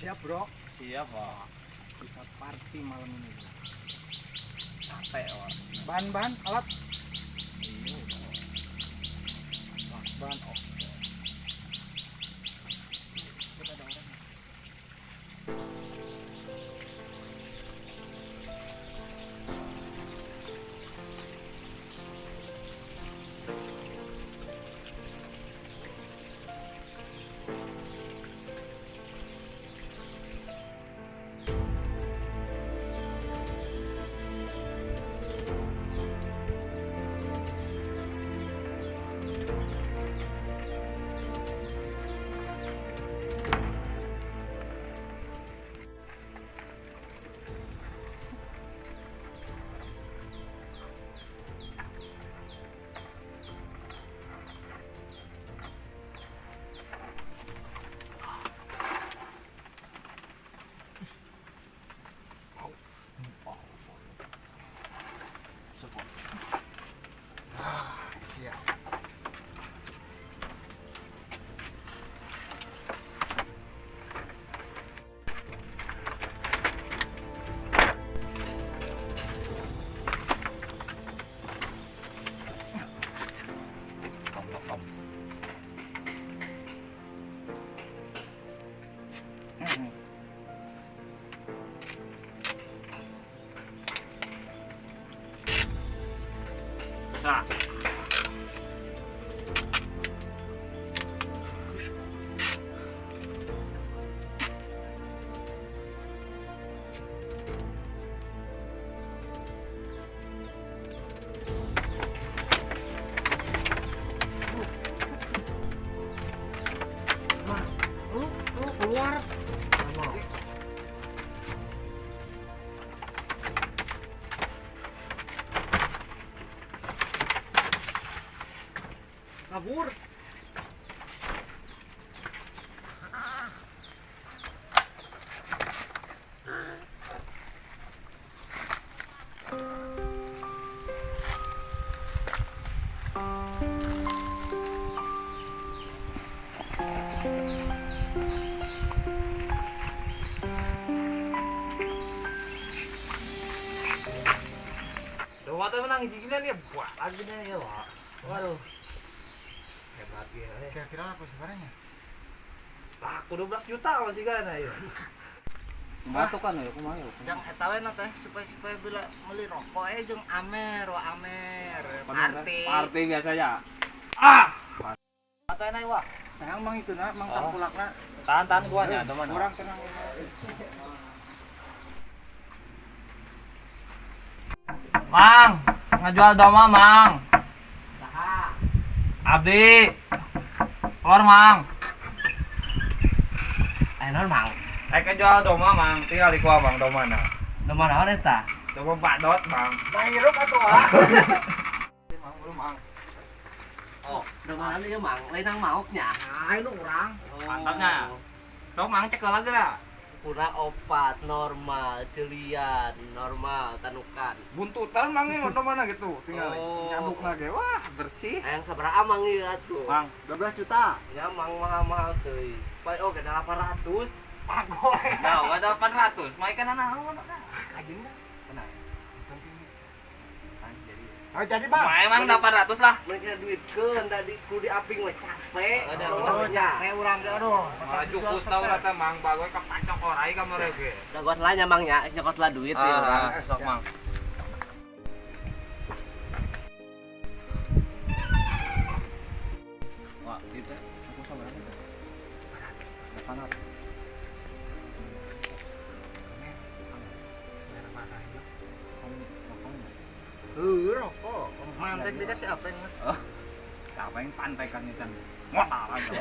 Siap, Bro. Siap, Pak. Kita party malam ini, Bro. Sate, Pak. Bahan-bahan alat. Iya, udah. Bahan oke. Kita ada orang. Support. Ah, siap. Kom, kom, kom. Nah. Mah, lu lu keluar. Kabur. Doma teh menang hiji gini ya, buat lagi nih ya, Pak. Waduh. Hebat ya. Kira-kira apa sebenarnya? Aku 12 juta masih kan ayo. Batu kan ya, kumaha ya. Yang eta we na teh supaya supaya bila beli rokok eh jeung amer, wa amer, party. Party biasanya. Ah. Atau enak wah. Nah, mang itu na, mang Oh. tangkulakna. Tahan tahan gua nya, teman. Kurang tenang. Mang, ngajual doma, Mang. Abdi. Keluar, Mang. Aya naon, Mang? Rek jual doma, Mang. Tinggal di kuah, Mang, domana. Doma naon eta? Doma Pak Dot, Mang. Manghirup atuh ah. Mang belum mang. Oh, doma naon ieu, Mang? Lain nang maoknya. Nah, itu urang. Mantapnya. Sok Mang cekel lagi lah. Kurang opat normal, celian, normal, tanukan. Buntutan mang ini mana gitu, tinggal Oh. nyabuk lagi. Wah, bersih. Hayang sabaraha Mang ieu atuh? Mang, 12 juta. Ya Mang mahal-mahal teuing. Paling oge 800. Nah, ada 800. Mai kana naon? Kajeng dah. Tenang. Jadi. Oh, jadi bang. Mai emang 800 lah. Mereka duitkeun tadi kudu diaping we capek. Ada, Oh, nya. capek urang ge aduh. Maju kutau rata Mang bagoy kepacok orai ka mereka. Nyokot lah nya Mang nya, nyokot lah duit ya urang. Ah, sok Mang. Wah, itu aku sama berapa? 800. Merah mana itu? Rokok. Mantek dikasih apa yang mas? Oh. Siapa yang pantai kan itu? Ngotar aja.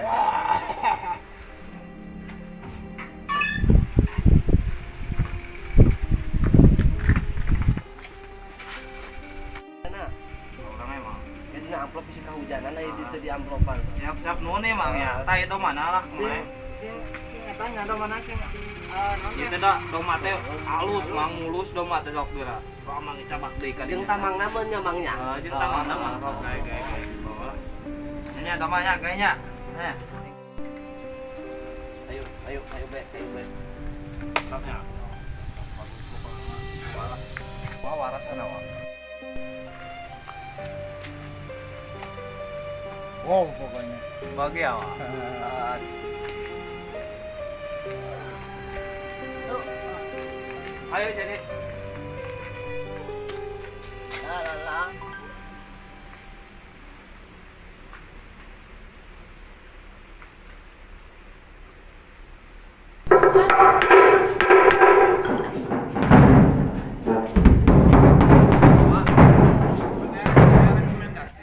Nah, Orang emang. jadi na amplop bisa kehujanan aya di teu di amplopan. Siap siap nuhun nih Mang ya. Tah itu mana lah Sing kumaha. sing sing eta nya ada mana sing naon Ieu teh? teh da doma teh halus Mang mulus doma teh sok geura. Kok amang dicabak deui ka Jeung dinya. tamangna mah nya Mang nya. Eh, jeung tamangna mah sok gae gae gae. Bawa lah. Nya domanya kayaknya. Nah, Ayo, ayo, ayo be, ayo be. Mantapnya. Bagus pokoknya. Walah. Wah, waras sana, Wak. Wow, pokoknya. Bagi ya, Wak. Ayo jadi. La la la. Wak, sebenarnya rekomendasi.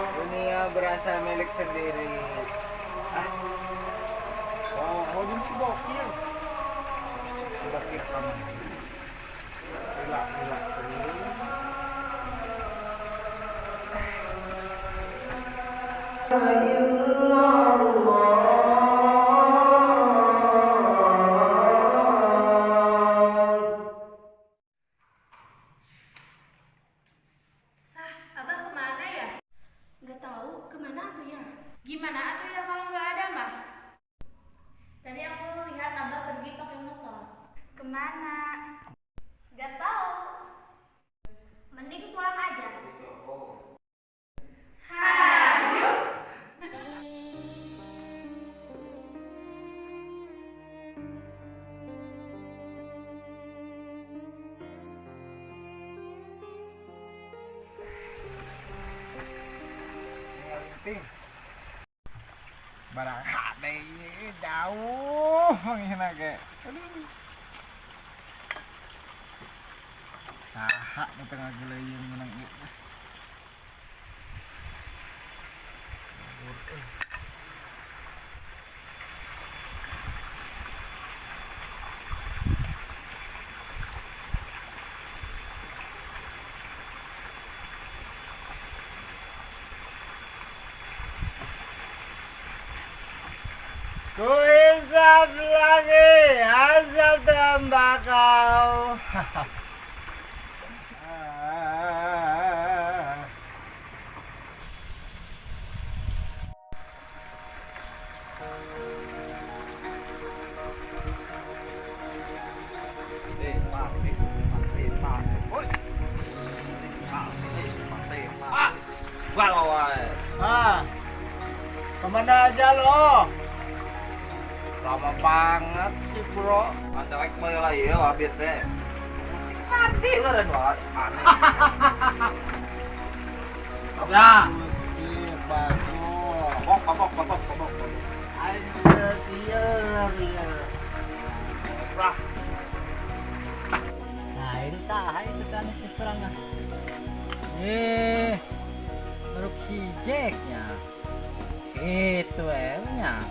Dunia berasa milik sendiri. Ah. Oh, oh ini si Bokir. Si Bokir kamu. Relax, relax. Sah, Abah kemana ya? Nggak tahu kemana tuh ya. Gimana atuh ya kalau nggak ada mah? Tadi aku lihat Abah pergi pakai motor. Kemana? Nggak tahu. Mending pulang aja. Hayu. Penting. Barang hade jauh manggihna ge. Aduh. Saha nu tengah geuleuyeuh menang ieu. Ku isap lagi asap tembakau. Ah. Eh, Pak, eh, Pak, eh, Pak. Oi. Pak, eh, Pak, eh, Pak. Wah, wah. Ah, kemana aja lo? Lama banget sih bro. Anda rek meuli lah ieu abit teh. Mati keren wah. Aneh. Ya. Bagus, iya, bagus. Pokok, pokok, pokok, pokok. Aing geus lieur, lieur. Wah. Nah, ini saha itu kan si serangga. Eh, baru si Jacknya. Itu nya.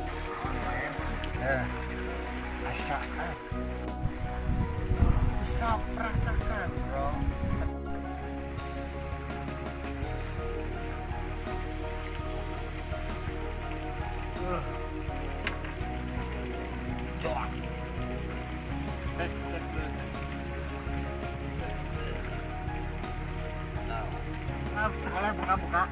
Eh, asa eh. Bisa merasakan bro. Coba. Tes, tes dulu, tes. Ah, boleh buka-buka.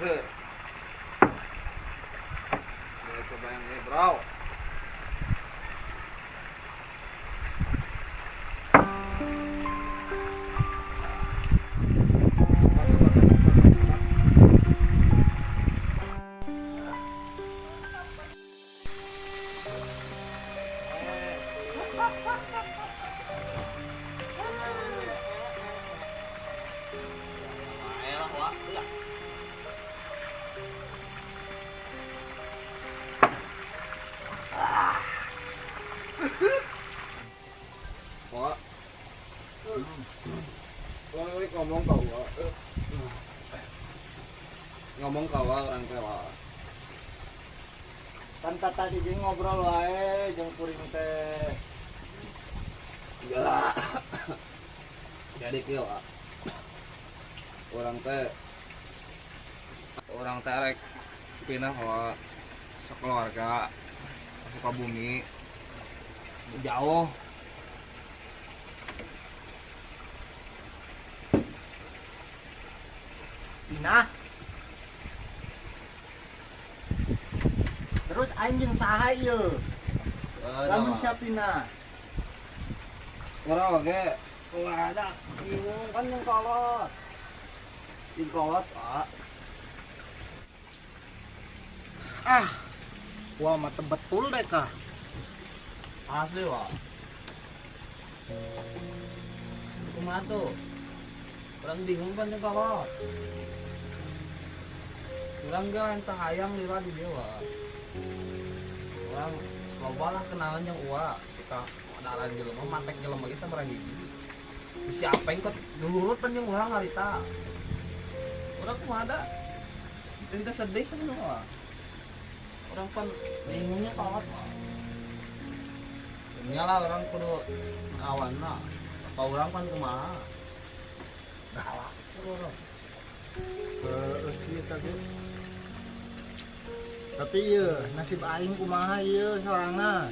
Heuh. Boleh coba yang ini, bro. Elah, wah. Lah. Wah. Wah, ngomong kau, wah. Ngomong kau wah, orang teh wah. Kan tadi jeung ngobrol wae jeung kuring teh. Ya. Jadi kieu wah. Orang teh rek pindah wah sekeluarga ke Sukabumi jauh. Pindah. Terus aing jeung saha ieu? Lamun siap pindah. Orang oge Wah, ada bingung kan yang kolot. di kolot ah. Ah. Wah, mah betul deh kah. Asli wah. Kumaha tuh? Orang bingung kan jeung kolot. Urang ge lain teu hayang lila di dieu wah. Urang loba lah kenalan jeung uwa. Kita dalan jelema matek jelema ge sabaraha hiji. Si Apeng kok nurut pan jeung urang harita. Urang kumaha da? Teu sedih sebenarnya wah. Urang pan bingungnya kolot wah. Nya lah orang kudu awanna. Apa urang pan kumaha? Galak urang. Heeh sih tapi. Tapi ieu nasib aing kumaha ieu sorangan.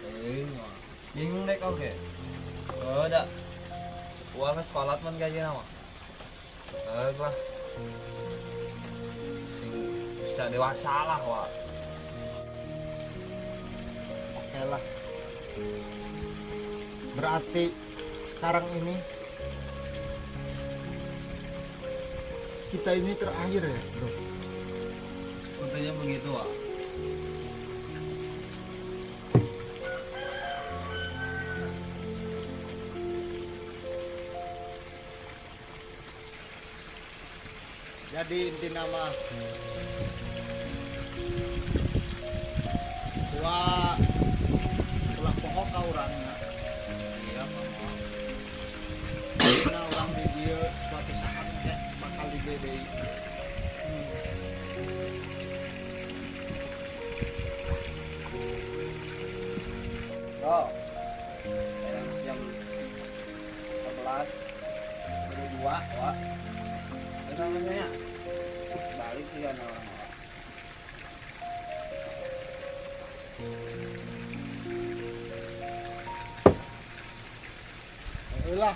Teuing wah. Bingung dek oke. Oh, dah. Uang ke sekolah man gaji nama. Eh, lah. Sing bisa dewasa lah, wah. Oke lah. Berarti sekarang ini kita ini terakhir ya, bro. Sepertinya begitu, wah. Jadi inti nama wah ulah pokok ka urangna. Iya, Pak. Karena urang di dieu suatu saat teh bakal di deui. Bro. Ayeuna geus jam 11 dua wah. Eta namanya balik sih kan orang wah. Heeh lah.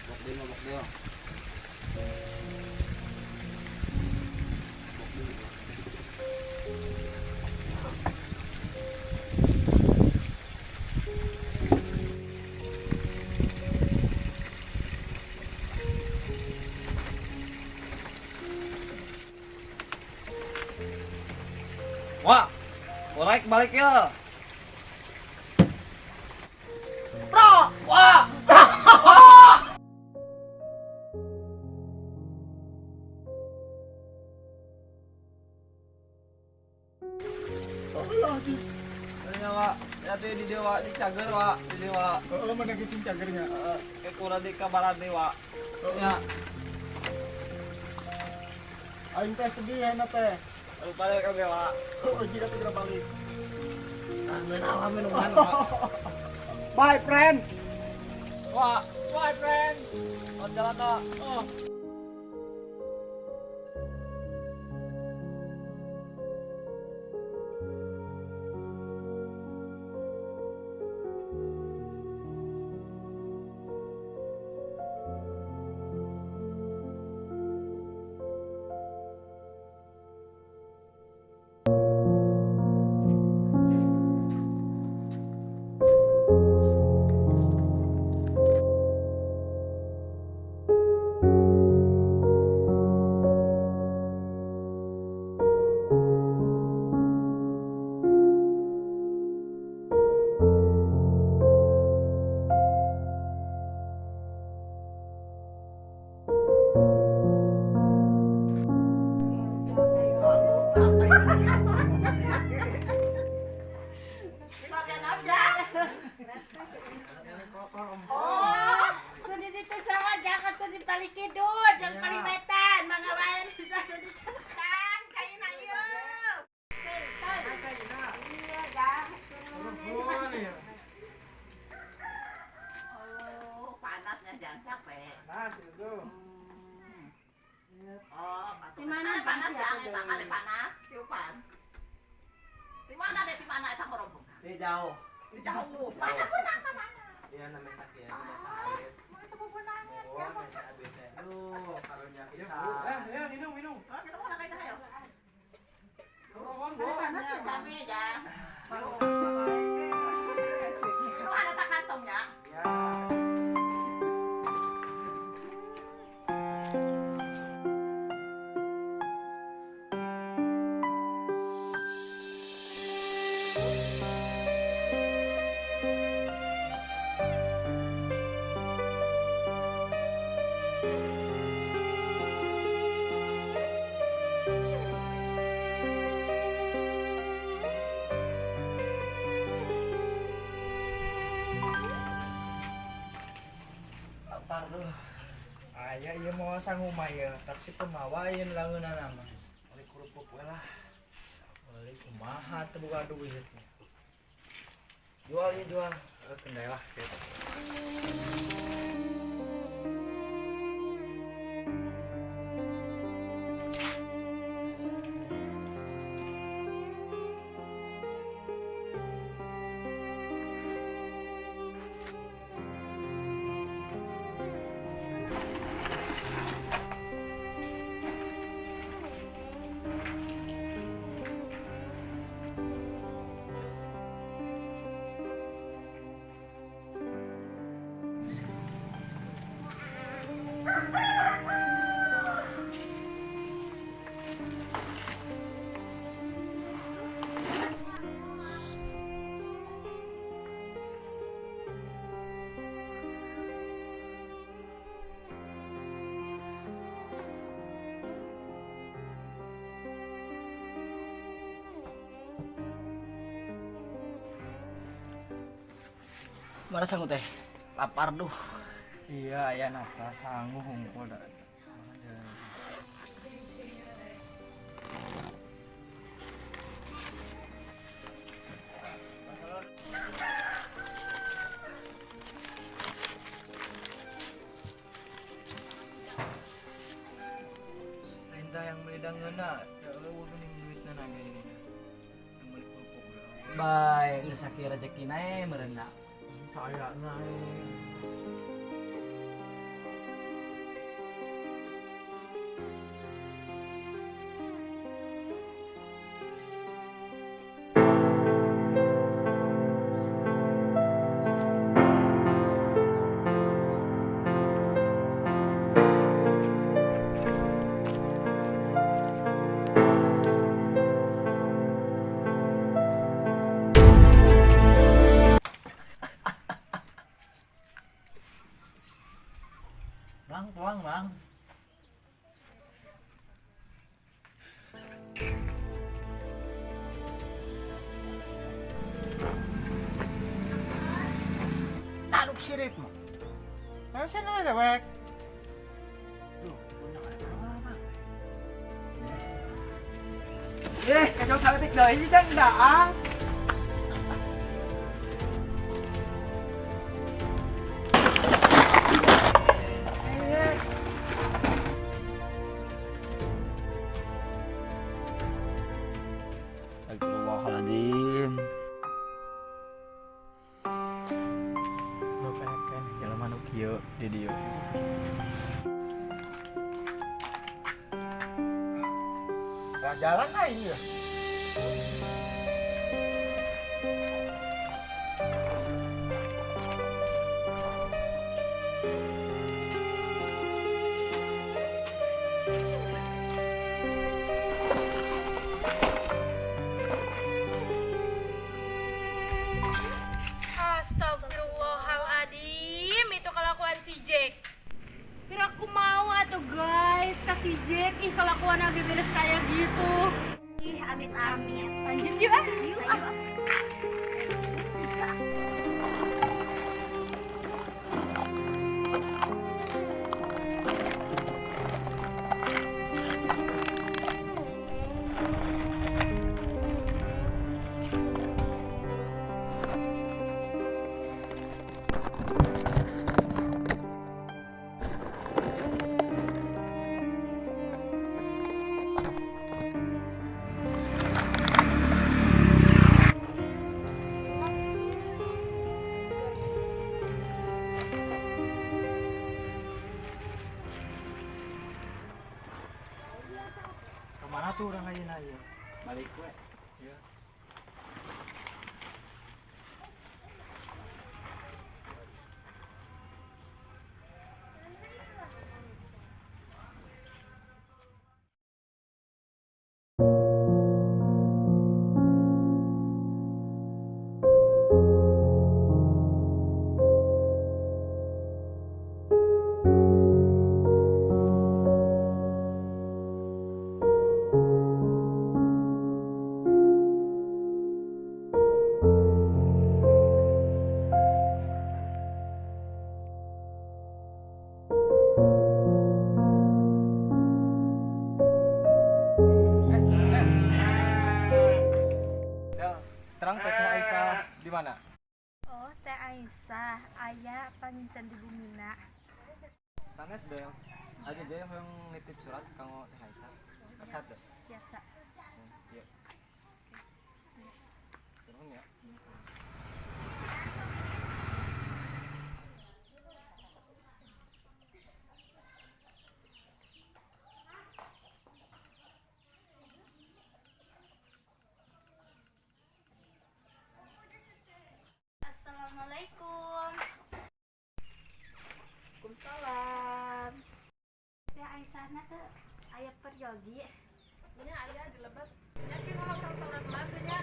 Bok deui mah bok deui. Bok deui. Wah, balik balik ya. Bro, Wah, Allah di. Tanya wak, ya di dewa di cager wak, di dewa. Heeh, mana geus cagernya. Eh, kurang di kabaran dewa. Ya, Aing teh sedih ayeuna teh. aduh balik oke wak. Heeh, jika segera balik. Ah, ngeunah minuman wak. Bye, friend. Wak, Bye, friend. oh, jalan wak. Oh. Latihan aja. Oh, Kundi dito sa jangan kundi palikidon, jangan paliwetan, mga bayan sa kundi Kang, kain na yun. Iya, dah. Oh, panasnya jangan capek. Panas itu. Oh, Di mana, Ah, panas Bang, jangan siapa tangan deh? panas, tiupan. Di mana deh, di mana eta korobong? Di jauh. Di jauh. Mana benang mana? Iya namanya sakit. Mana benangnya Oh, siapa? Aduh, karunya pisan. Ya, minum, minum. Oh, kita mau kayak ayo. Nuhun, Bu. Panas ya sami ya. Lu ada tak kantongnya? Ya. Lapar tuh. Aya ieu mau sangu mah ieu, tapi kumaha ieu langeunana mah. Beli kerupuk we lah. Beli kumaha teu boga duit. Jual ya jual. Eh, kendai lah gitu. Mana sangu teh? Lapar duh. Iya, aya napa sangu hungkul da. Lain tah yang beli dangeuna, da eueuh geuning duitna na ge ini. Yang beli kerupuk da. Bae, geus sakieu rezekina e meureunna. Saya na eh. Bang, tuang, Bang. Taluk sirit mo. Pero saan na dewek? Duh, punya apa? Eh, kacau salatik deui jang daang. Astagfirullahaladzim. Lo pengen jelema nu kieu di dieu. Lah jalan aing ya. Astagfirullahaladzim, itu kelakuan si Jack. Kira aku mau atuh guys, ka si Jack, ih kelakuan lagi beres kayak gitu. Ih, Amit-amit. Lanjut yuk ah. Yuk ah. Kemana tuh orang ayeuna ieu? Balik we. Iya. Del, terang Teh Aisyah di mana? Oh, Teh Aisyah, aya panginten di Bumina. Sanes Del. Aja aja yang nitip surat kanggo Teh Aisyah. Kersa teu? Biasa. Iya. Nuhun ya. Assalamualaikum. Waalaikumsalam. Teh Aisyah na teh aya peryogi. Nya aya di lebet. Nya ki ngomong surat mah teh nya.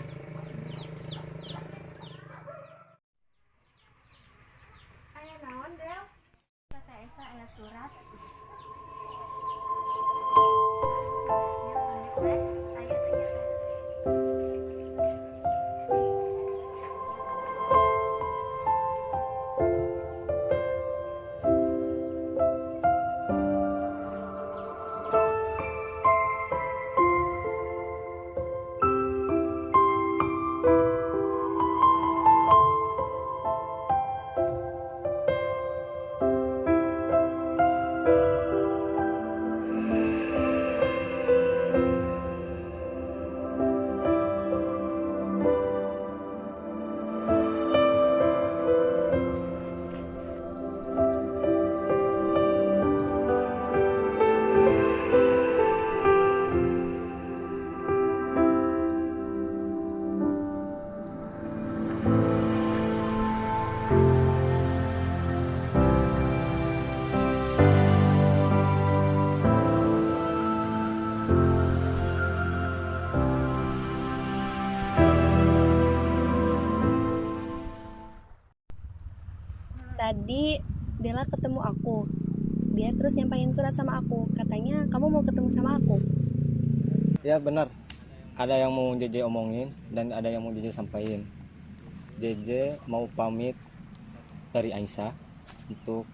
Aya naon, Del? Teh Aisyah aya surat. Ya, sampe teh. Aya teh nya teh. Tadi Della ketemu aku. Dia terus nyampain surat sama aku. Katanya kamu mau ketemu sama aku. Ya benar. Ada yang mau JJ omongin dan ada yang mau JJ sampaikan. JJ mau pamit dari Aisyah untuk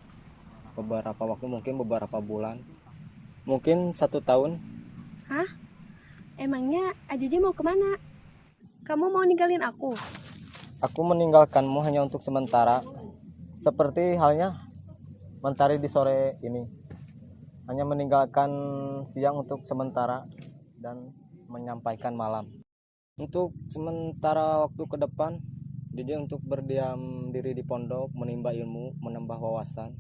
beberapa waktu, mungkin beberapa bulan, mungkin 1 tahun. Hah? Emangnya AJJ mau kemana? Kamu mau ninggalin aku? Aku meninggalkanmu hanya untuk sementara, seperti halnya mentari di sore ini. Hanya meninggalkan siang untuk sementara dan menyampaikan malam. Untuk sementara waktu ke depan, JJ untuk berdiam diri di pondok, menimba ilmu, menambah wawasan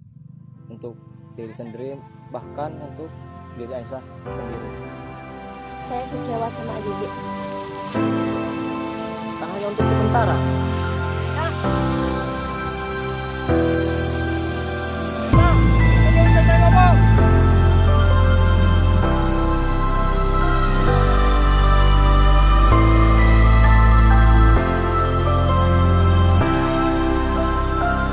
untuk diri sendiri, bahkan untuk diri Aisyah sendiri. Saya kecewa sama AJJ. Tak hanya untuk sementara. Ah,